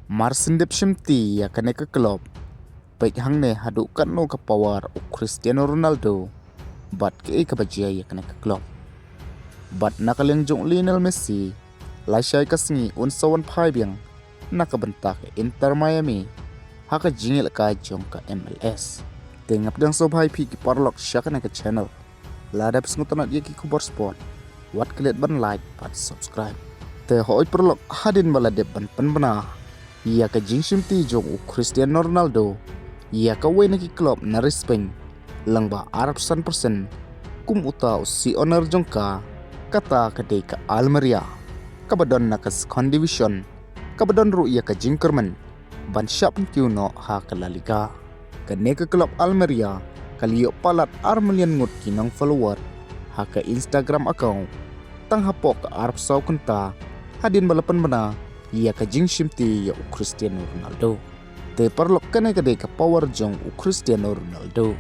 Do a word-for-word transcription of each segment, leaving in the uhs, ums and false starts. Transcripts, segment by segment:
Mar shen dep shimti ïa kane ka club, peit hangne haduh katno ka power u Cristiano Ronaldo bad kaei kaba jia ïa kane ka club. Bad na ka liang jong u Lionel Messi, lashai ka sngi un sa wan phai biang na ka bynta ka Inter Miami ha ka jingïalehkai jong ka M L S. Te nga pdiang sngewbha ïa phi ki paralok sha kane ka channel. Lada phi sngewtynnat ïa ki khubor sport, wat klet ban like bad subscribe. Te hooid paralok, hadien ba la dep ban pynbna ïa ka jingshimti jong u Cristiano Ronaldo ïa kawei na ki club na ri Spain lyngba arphew san percent kum uta u sea owner jong ka, kata ka dei ka Almeria, kaba don na ka second division, kaba don ruh ïa ka jingkyrmen ban shah pynkiew noh ha ka La Liga. Kane ka club Almeria ka la ïoh palat ar million ngut ki nong follower ha ka Instagram account tang hapoh ka arphew saw kynta hadien ba la pynbna ïa ka jingshimti ïa u Cristiano Ronaldo. Te paralok, kane ka dei ka power jong u Cristiano Ronaldo,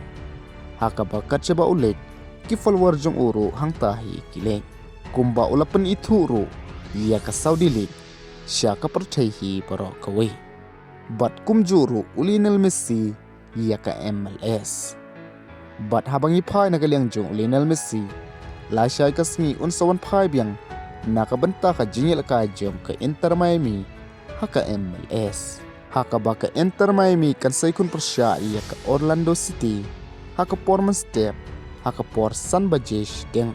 ha kaba kat shaba u leit, ki follower jong u ruh hangta hi ki leit. Kumba u la pynithuh ruh ïa ka Saudi League sha ka pyrthei hi baroh kawei. Bad kumjuh ruh u Lionel Messi ïa ka M L S. Bad haba ngi phai na ka liang jong u Lionel Messi, lashai ka sngi un sa wan phai biang na ka bynta ka jingïalehkai jong ka Inter Miami ha ka M L S, ha kaba ka Inter Miami kan sa ïakhun pyrshah ïa ka Orlando City ha ka por mynstep, ha ka por san baje shiteng.